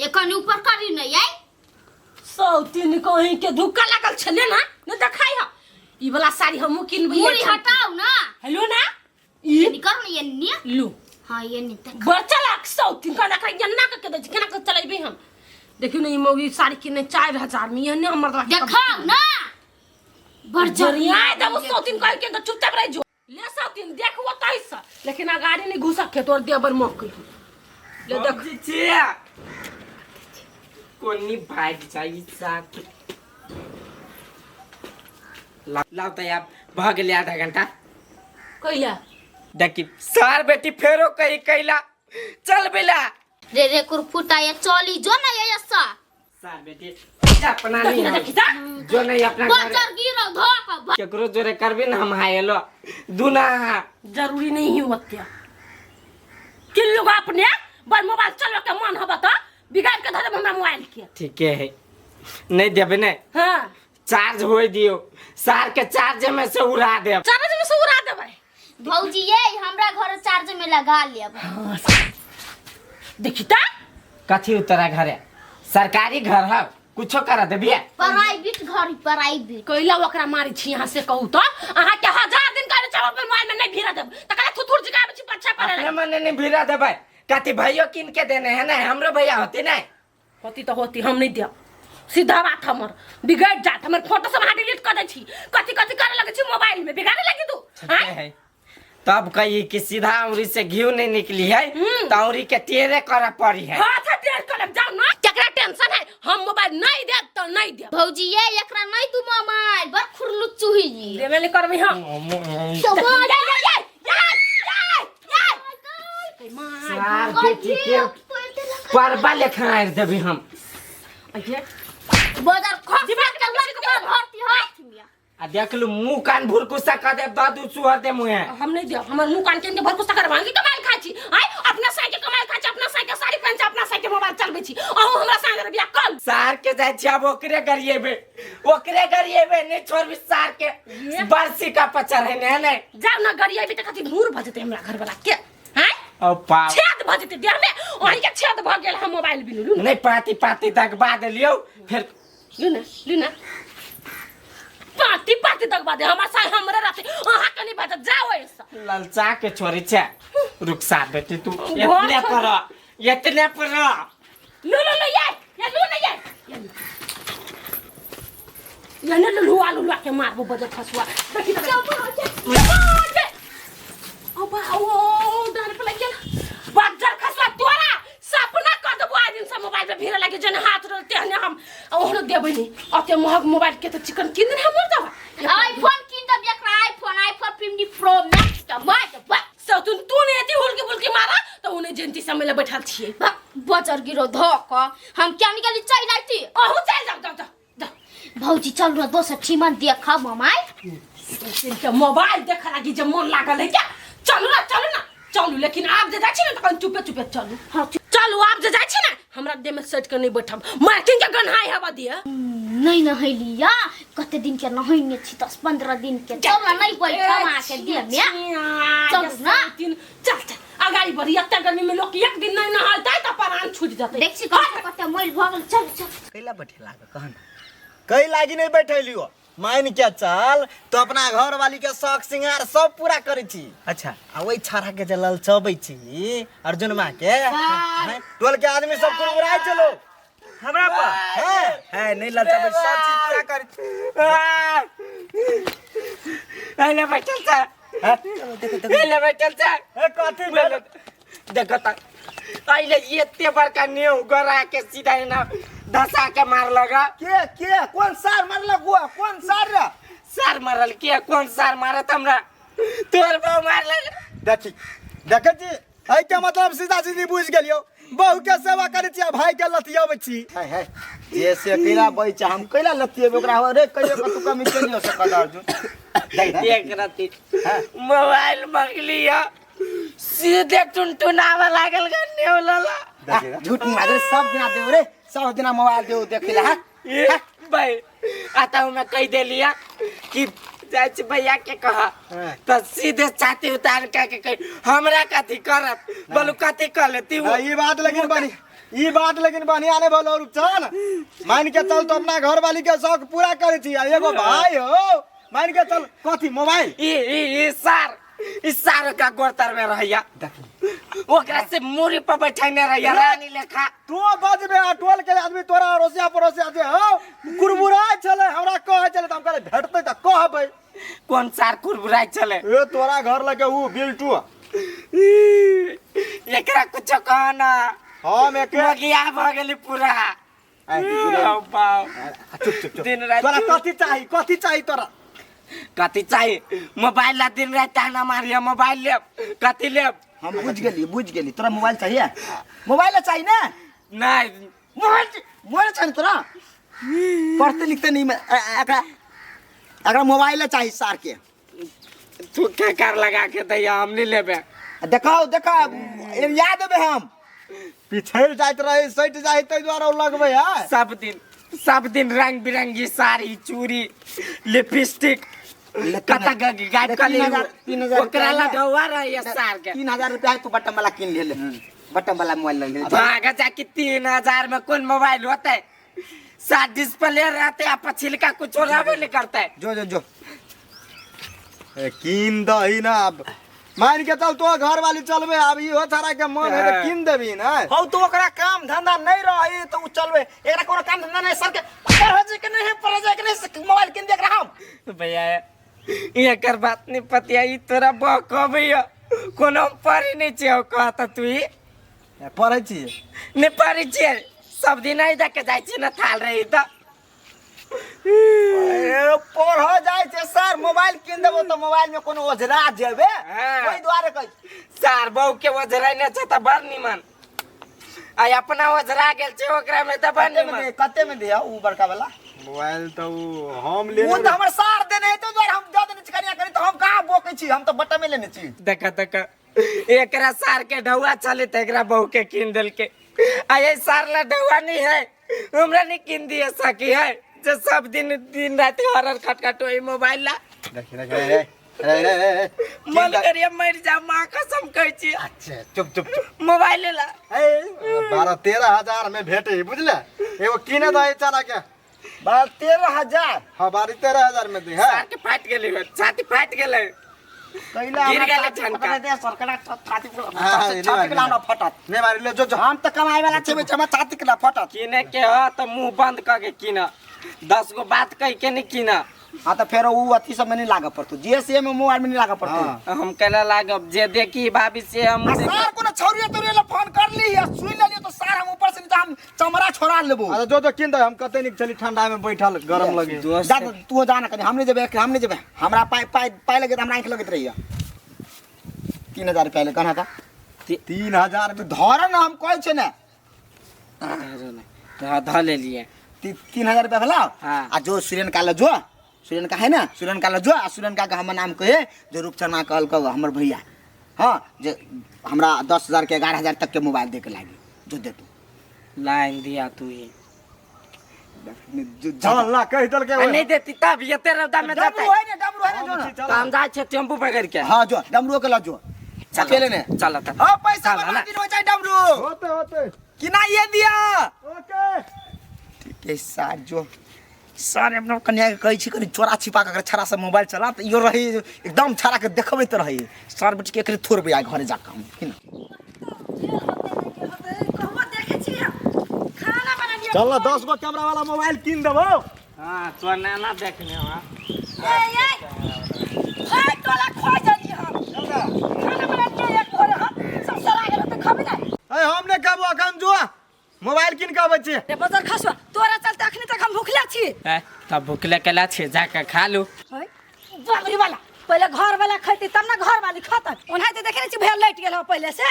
एखन ऊपर करी नहीं आई। सौतीन कहीं के धुक्का लागल छले ना न देखाई ह ई वाला साड़ी हमहू किनबै। मुड़ी हटाओ ना। हेलो ना ई निकल ना ये नी। लू। हाँ, ये नी तक। बड़ चलाक सौतीन केना कर एना के दै छी, केना के चलेबै हम। देखियौ ने ई मौगी साड़ी किने 4000 में एहने हमर दवा के। देखाओ ना बड़ जरिया देबो सौतीन कह के त चुपचाप रह जो। ले सौतीन देख वो तैस लेकिन अगाड़ी नहीं घुसक के तोर देबर मौक ले देख। बाबूजी छिया कोनी भाग जाई साथ लाओ त यार भ गेलै आधा घंटा। कैला? देखी सार बेटी फेरो कही कैला चल बेला। रे रे कुरफुटा ये चली जो ना ये ऐसा। सार बेटी अपना नहीं हम। देखी जा। जो नहीं अपना घर। बजर गिरो धोका केकरो जोरे करबी ना हम हायलो दुना। जरूरी नहीं है ओते किन लोग अपने बड़ मोबाइल चलो के मन हब त बिगाड़ के धरे हमरा मोबाइल के। ठीके है नहीं देबे ने। हाँ। चार्ज होय दियो सार के चार्ज में से उड़ा देब। चार्ज में से उड़ा देबै। भौजी ये हमरा घर चार्ज में लगा लेब। हाँ, देखी त कथी उतरा घरे सरकारी घर है कुछो करा देबिए। प्राइवेट घर प्राइवेट। कैला ओकरा मारी छी यहाँ से कहू त अहाँ के हजार दिन कहले चलो अपन मोबाइल में नहीं भिरा देब त कहले थुथुर जिकाबै छी पछा पर। अपने मने नहीं भिरा देबै कथी भैयो किन के देने है ना हमरो भैया होती नहीं। होती तो होती हम नहीं देब सीधा बात हमर बिगड़ जात हमर फोटो सब अहाँ डिलीट कर दै छी कथी कथी करे लगे छी मोबाइल में बिगाड़े लगी तू। ठीके है तब कही कि सीधा उंगली से घी नहीं निकली है तो उंगली के टेरे करे पड़ी है। हाँ अच्छा टेर कर जाओ ना केकरा टेंशन है हम मोबाइल नहीं देब तो नहीं देब। भौजी ये एकरा नहीं तू मोबाइल बड़ खुरलुच्चू ही जी। देबे नहीं करबी हम। तो ये ये ये ये ये ये सार बेटी के परबा लेखा आर देबी हम। अये बदर खस के लक में भरती हाथ में। आ देख लू मुंह कान भुरकुसा कर दे दादू सुहर दे मुहे। हम नहीं देब हमर मुंह कान के भुरकुसा करवांगी कमाई खाइ छी आय अपना साइकिल कमाई खाइ छी अपना साइकिल साड़ी पहन छी अपना साइकिल मोबाइल चलबै छी अहूँ हमरा संग बियाह कर। सार के जाय छी अब ओकरे गरिएबे ओकरे गरिएबे नहीं छोड़बी सार के बरसी का पचर है ने नहीं। जाओ ना गरिएबे त कथी भूर भ जेतै हमरा घर वाला के हैं ओ पाप छेद भ जेतै देह में ओही के छेद भ गेल हम मोबाइल बिनु लू नहीं पाती पाती दगबा देलियौ फिर लू ना लू ना पाती पाती दगबा दे हमरा संग हमरा रहते अहाँ के नहीं बात जाओ ऐसा। ललचा के छोरी छे रुक सा बेटी तू घर इतने छोड़। पर इतने पर लू लू लू ये ये लू ना ये ये ने लुआ लुआ के मारबो बजर फसुआ देखी त अब ओ डर पे लग गेल बजर खसुआ तोरा सपना कर देबो आज दिन से मोबाइल पे भीड़ लगे जन हाथ रोल तेहने हम ओहनो देबै नहीं अते महग मोबाइल के त चिकन किन देने हमर दवा आईफोन किन देब एकरा आईफोन आईफोन 15 प्रो मैक्स के my के बा। सतुन तू ने एती हुलकी बुलकी मारा त उने जयंती समय ले बैठल छिए। बजर गिरो धक हम क्या निकाली चल जाती। अहू चल जाओ जाओ जाओ जाओ। भौजी चल रहा दोसर ठिमन देखा ममाई। के मोबाइल देखे लागी जे मन लागल है क्या चलू ना चलू ना चलू लेकिन आप जे जाइ छी ना तखन चुपे चुपे चलू। हाँ, चलू आप जे जाइ छी ना हमरा देह में सट के नहीं बैठब मार्किंग के गन्हाई हवा दिए। नहीं नहैलिया कते दिन के नहैने छी 10-15 दिन के चल ना नहीं बैठब अहाँ के देह में। चलू ना। चल चल अगाड़ी बढ़ी एते गर्मी में लोग एक दिन नहीं नहालतै त प्राण छूट जतै। देख छी कते कते मैल भऽ गेल चल चल। कैला बैठे लाग कहन कई लागी नहीं बैठेलियो मान के चल तो अपना घर वाली के शौक सिंगार सब पूरा करे छी। अच्छा। आ वही छाड़ा के जे ललचबै छी अर्जुन माँ के हैं, टोल के आदमी सब कुरकुराइ चलो हमरा पर हैं। है नहीं ललचबै सब चीज पूरा करे छी। अरे बैठल छ अरे बैठल छ ए कथी भेल? देखो त अहिले एते बड़का नेउ गरा के सीधा एना धसा के मार लगा। के के कोन सार मारलक हुआ कोन सार रे? सार मारल के कोन सार मारत हमरा तोर बहु मारलक। देखी देखै छी एहि के मतलब सीधा सीधी बुझि गेलियौ बहु के सेवा करै छी आ भाई के लतियाबै छी। है है जे से कैला बै छै हम कैला लतियेबै ओकरा रे कहियो कतौ कमी केलियो सकल अर्जुन। देख देख। एक रति मोबाइल मंगली है सीधे टुनटुनावे लागल ग नेउ लला। झूठ मारे सब दिना देऊ रे सब दिना मोबाइल देऊ देखिला। हां ए भाई आता हूं मैं कह दे लिया कि जाइ छी भैया के कह त सीधे छाती उतार के के कही हमरा कथी करत बोलू कथी कर लेती हाँ, ई बात लेकिन बनी ई बात लेकिन बढ़िया नहीं बोलो रुपचन मान के चल तो अपना घर वाली के शौक पूरा करे छी आ एगो भाई हो मान के चल कथी मोबाइल ई ई ई सार ई सार का गोरतर में रहैया ओकरा से मूड़ी पर बैठने रहैया रानी लेखा तू बजबे आ टोल के आदमी तोरा अड़ोसिया पड़ोसिया जे हो कुरबुराय छले हमरा कहै छले त हम कहले भेटतै त कहबै कोन सार कुरबुराइ छले ए तोरा घर लगे ऊ बिल्टू एकरा कुछो कह ना हम एके मगिया भ गेली पूरा आउ बाउ। चुप चुप चुप दिन राति तोरा कथी चाही कथी चाही तोरा कथी चाही मोबाइल ला दिन राति ताना मारिया मोबाइल लेब कथी लेब हम बुझ गेली बुझ गेली तोरा मोबाइल चाहिए मोबाइल चाहिए ना नहीं मोबाइल मोबाइल चाहिए तोरा पढ़ते लिखते नहीं एकरा एकरा मोबाइल चाहिए सार के तू के कर लगा के दैया हम नहीं लेबे देखाओ देखाओ याद देबे हम पिछड़ जाइत रहे सटि जाइत ताहि दुआरे ओ लगबै है सब दिन रंग बिरंगी साड़ी चूड़ी लिपस्टिक कता गायब कर तीन हजार 3000 ओकरा लगौआ रही सार के 3000 रुपया तू बटन वाला किन ले ले बटन वाला मोबाइल ले ले भाग जाके 3000 में कौन मोबाइल होता है सात डिस्प्ले रहते आ पछिलका कुछ रहबे नहीं करता है जो जो जो ए, कीन दही ना अब मान के चल तो घर वाली चलबे अब इहो छड़ा के मन है त कीन देबी ना हौ तो ओकरा काम धंधा नहीं रही तो उ चलबे एकरा कोनो काम धंधा नहीं सर के पढ़ जे के नहीं है पढ़ जे के नहीं मोबाइल किन दे एकरा हम भैया ये कर बात नहीं पतिया ई तोरा बकबैया कोनो पढ़ी नहीं छियै कहता तू ई पढ़ै छी नहीं पढ़ी छियै सब दिन आई जाके जाइ छियै ना थाल रही तऽ ए, पढ़ जाइ छै सर मोबाइल किन देबो तो मोबाइल में कोनो ओझरा जेबे हाँ। ओहि दुआरे कहै छी। सार बहू के ओझराइ छै तऽ बड़ निमन आ अपना ओझरा गेल छै ओकरा में तऽ बड़ कते में निमन दे कते में दिया उ बड़का वाला मोबाइल तऽ उ हम उ लेने तऽ हमर सार देने है तो दुआरे हम दऽ देने छी कनिया करी तऽ हम कहाँ बोकै छी हम तऽ बटमे लेने छी देख देख एकरा सार के ढौआ चले तऽ एकरा बहू के कीन देलके आ ये सार ला ढौआ नहीं है हमरा नहीं कीन दिए सकी है जे सब दिन दिन राति हरर खटखट ओहि मोबाइल ला देखी देखी रे रे रे रे रे मन करिए मर जा माँ कसम कहै छी अच्छा चुप चुप चुप मोबाइल ला 12-13 हजार में भेटे बुझले एगो कीने दही चला के 12-13 हजार हाँ 12-13 हजार में दी है सार के फाटि गेलै छाती फाटि गेलै कैला गिर हमरा गेलै छाती झनका। पकड़े दे सरकरा छाती हाँ, हाँ, छाती के ना फटत नहीं मारी ले जो जो हम तऽ कमाए वाला छेबे छै हमरा छाती के ना फटत किने के ह तऽ मुंह बंद कऽ के किन 10 गो बात कहि के नहीं किन हाँ तऽ फेर उ अथी सब में नहीं लागऽ पड़तौ जीएसए में मोबाइल में नहीं लागऽ पड़तौ हाँ। हम केला लागब जे देखी भाभी से हम आ सार कोनो छौरिया तौरिया ला फोन कर ली आ सुन लेलियो तो सार हम ऊपर से नीचा हम चमड़ा छोड़ा लेबो अच्छा जो जो कीन दे हम कते नीक छली ठंडा में बैठल गरम लगे दोस्त जा तू जा ना कनी हम नहीं जेबे हम नहीं जेबे हमरा पाई पाई पाई लगे त हमरा आँखि लगैत रहिया 3000 रुपया ले कहना था 3000 में धर ना हम कहै छै ने धऽ लेलिए 3000 रुपया भेला हाँ। आ जो सुरेन का ल जो सुरेन का है ना सुरेन का ल जो आ सुरेन का के हमर नाम कहे जो रूपचना कहलकौ हमर भैया हाँ जे हमरा 10,000 के 11,000 तक के मोबाइल दे के लागी जो दे तू लाइन दिया तू ही चल ना कहि देलकै आ नहीं देती तब ये तेरे रौदा में जाता डमरू है ना डमरू है ना जो ना तो हम जाइ छियै टेम्पू पकड़ के हाँ जो डमरू के ल जो अकेले ने चल त हाँ पैसा चल ना। बर्बाद हो जाए डमरू होते होते कि ना ये दिया ओके ठीक है सार जो सार अपना कन्या के कहै छी कनि चोरा छिपा के अगर छड़ा से मोबाइल चला तऽ इहो रही एकदम छड़ा के देखबैत रही सार बेटी के एकरे थोड़बै आइ घरे जाके हम कि ना कहबो देखै छी हम खाना बनेलियै चल ना 10 गो कैमरा वाला मोबाइल कीन देबो हाँ सोना ना देखने वहाँ ए ए हाय टोला खो जाली हम खाना बनेलियै एक भोरे हम सब सरा गेल तऽ खबे नै ए हम ने कहबो अखन जो मोबाइल कीन के अबै छी रे बजर खसुआ तोरा चलते अखनी तक हम भूखले छी तब भूखले केला छे जाके खा लू है बबरी वाला पहिले घर वाला खैती तब ना घर वाली खतै ओनाहिते देखे नै छी भैया लैट गेल हो पहिले से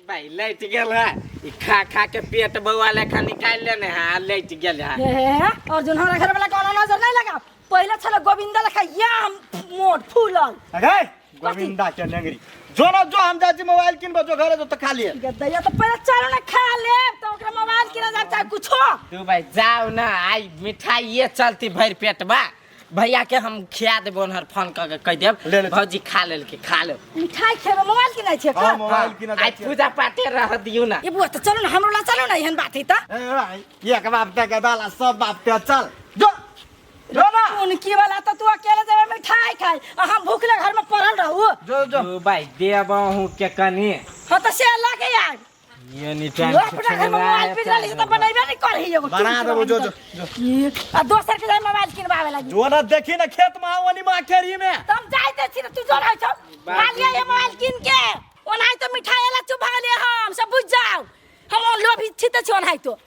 भाई लैट गेल है ई खा खा के पेट बौआ लेखा निकालि लेने है आ लैट गेल है हे अर्जुन हमरा घर वाला कोनो नजर नहीं लगा पहिले छल गोविंदा लेखा याम मोट फूलल अगे गोविंदा के नेंगरी जो ना जो हम जाइ छी मोबाइल कीनबो जो घरे जो तो खा लिए गदैया तो पहिले चलो ना खा लेब तो ओकरा मोबाइल किना जाब चाहे कुछो तू भाई जाओ ना आई मिठाई ये चलती भर पेट बा भैया के हम खिया देबो हर फोन क के कह देब। ले ले। भौजी खा लेल के खा ले। मिठाई खेबै, मोबाइल किनै छियै हाँ, का? मोबाइल किना आइ पूजा पाठे रह दियौ ना। ए बुआ, तऽ चलू ने हमरो ला, चलू ने, एहन बात है तऽ। ए भाई, एक बाप ते के दाला सब बाप ते, चल जो जो ना। उनकी वाला तऽ तू अकेले जेबै मिठाई खाइ आ हम भूखले घर में पड़ल रहू। जो जो। ओ भाई देबहु के कनी। हाँ तऽ से लऽ के आयब। ये नी टाइम। यो अपना घर में मोबाइल बिगड़ल है तऽ बनेबे नहीं करही एगो। बना देबो, जो जो जो। आ दोसर के जाय मोबाइल किनबावे लागी। जो ना, देखी ना खेत में आवनी माँ खेरी में। तऽ हम जाइते छी ने, तू जो रहै छौ लिया ये मोबाइल किन के। ओनाहि तो मिठाई ला चुप भऽ गेलियै हम सब, बुझ जाउ हम लोभी छी तऽ छी ओनाहितो।